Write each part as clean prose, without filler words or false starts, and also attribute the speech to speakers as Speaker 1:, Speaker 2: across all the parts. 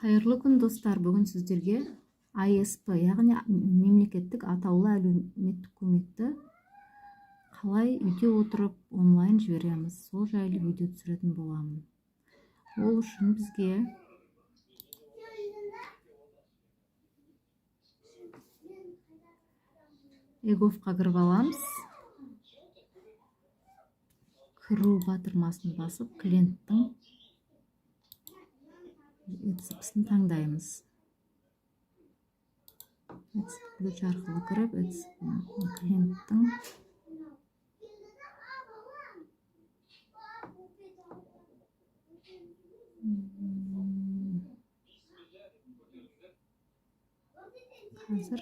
Speaker 1: Қайырлы күн, достар! Бүгін сіздерге АСП, яғни мемлекеттік атаулы әлеуметтік көмекті қалай үйде отырып онлайн жібереміз, сол жайлы видео түсіретін боламын. Ол үшін бізге eGov-қа кіріп аламыз. Кіру батырмасын басып, клиенттің ЭЦП-сін таңдаймыз. ЭЦП ключ арқылы кіріп, ЭЦП клиенттің қазір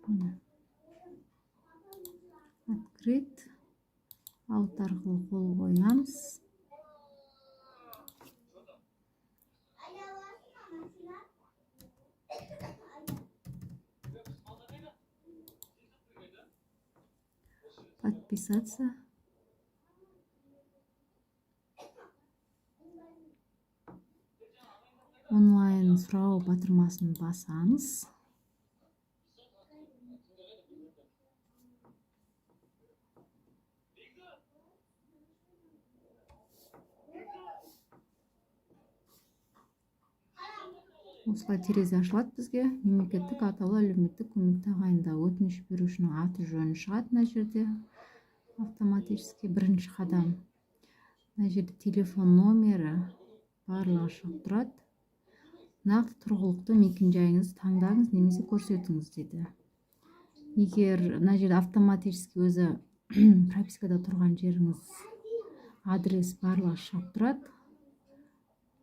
Speaker 1: міне, открыть аут арқылы қол қоямыз. Подписаться. Онлайн сұрау батырмасын басамыз. Осылай терезе ашылады бізге. Мемлекеттік атаулы әлеуметтік көмек тағайындау, өтініш берушінің аты жөні шығады мына жерде автоматически. Бірінші қадам. Мына жерде телефон номері, барлығы шығып тұрады. Нақты тұрғылықты мекенжайыңызды таңдаңыз немесе көрсетіңіз дейді. Егер мына жерде автоматически өзі пропискада тұрған жеріңіз, адрес, барлығы шығып тұрады,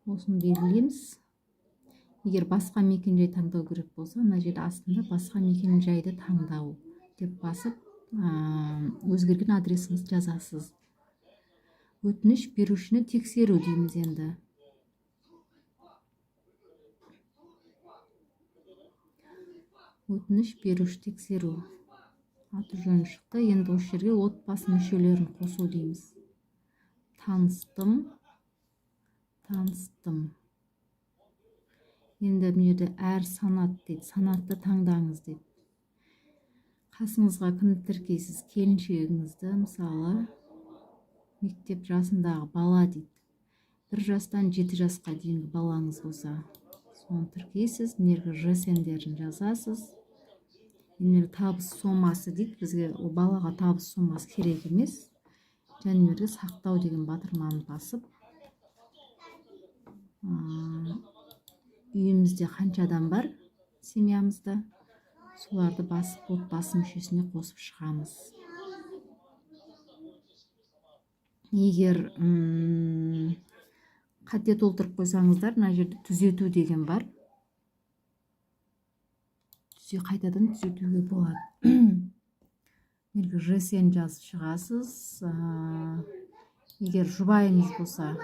Speaker 1: осыны белгілейміз. Егер басқа мекенжай таңдау керек болса, мына жерде астында «Басқа мекенжайды таңдау» деп басып, өзгерген адресіңізді жазасыз. Өтініш берушіні тексеру дейміз енді. Өтініш беруші тексеру, аты жөні шықты. Енді осы жерге отбасы мүшелерін қосу дейміз. Таныстым, таныстым. Енді мына жерде «Әр санат» дейді, санатты таңдаңыз дейді. Қасыңызға кімді тіркейсіз? Келіншегіңізді мысалы. Мектеп жасындағы бала дейді, 1 жастан 7 жасқа дейінгі балаңыз болса, соны тіркейсіз. Мына жерге ЖСН-дерін жазасыз. Мына табыс сомасы дейді, бізге ол балаға табыс сомасы керек емес. Және мына жерге «Сақтау» деген батырманы басып, үйімізде қанша адам бар, семьямызда, соларды басып, отбасы мүшесіне қосып шығамыз. Егер қате толтырып қойсаңыздар, мына жерде «Түзету» деген бар, қайтадан түзетуге болады. Мына ЖСН жазып шығасыз. Егер жұбайыңыз болса,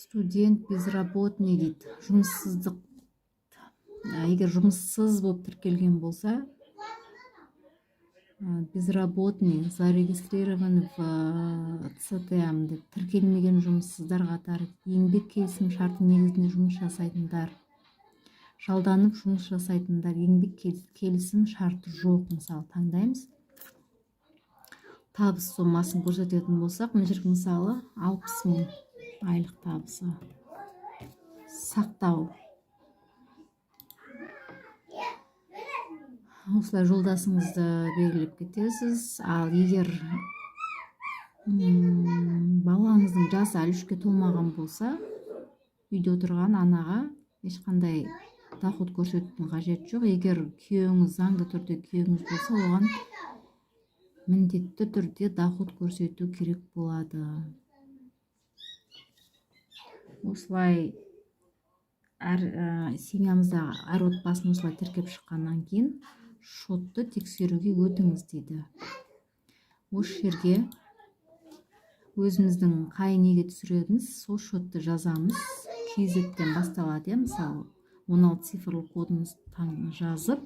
Speaker 1: студент, безработный дейді, жұмыссыздық. Егер жұмыссыз болып тіркелген болса, безработный, зарегистрирован в ЦТМ деп, тіркелмеген жұмыссыздар қатары, еңбек келісім шарты негізінде жұмыс жасайтындар, жалданып жұмыс жасайтындар, еңбек келісім шарты жоқ, мысалы, таңдаймыз. Табыс сомасын көрсететін болсақ, мына жерге, мысалы, 60 000 айлық табысы. Сақтау. Осылай жолдасыңызды белгілеп кетесіз. Ал егер балаңыздың жасы әлі 3-ке толмаған болса, үйде отырған анаға ешқандай доход көрсетудің қажеті жоқ. Егер күйеуіңіз, заңды түрде күйеуіңіз болса, оған міндетті түрде доход көрсету керек болады. Осылай әр семьямыздағы әр отбасын осылай тіркеп шыққаннан кейін, «Шотты тексеруге өтіңіз» дейді. Осы жерге өзіміздің қай неге түсіреміз, сол шотты жазамыз. KZ-тен басталады, иә, мысалы, 16 цифрлы кодыңызды жазып,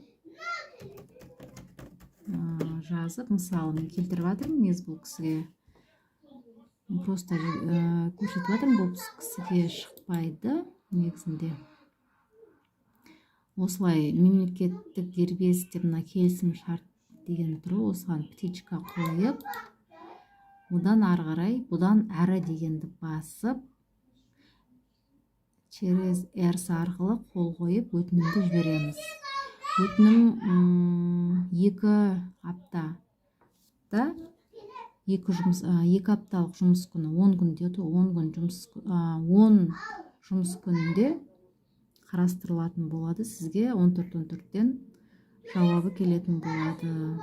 Speaker 1: жазып, мысалы, мен келтіріп жатырмын. Негізі бұл кісіге просто көрсетіп жатырмын, бұл кісіге шықпайды негізінде. Осылай мемлекеттік дербес деп, мына келісім шарт деген тұр, осыған птичка қойып, одан ары қарай «Бұдан әрі» дегенді басып, через ЭРС арқылы қол қойып, өтінімді жібереміз. Өтінім 2 аптада, 2 апталық жұмыс күні, 10 күнде, 10 күн жұмыс, 10 жұмыс күнінде қарастырылатын болады. Сізге 14.14-тен жауабы келетін болады.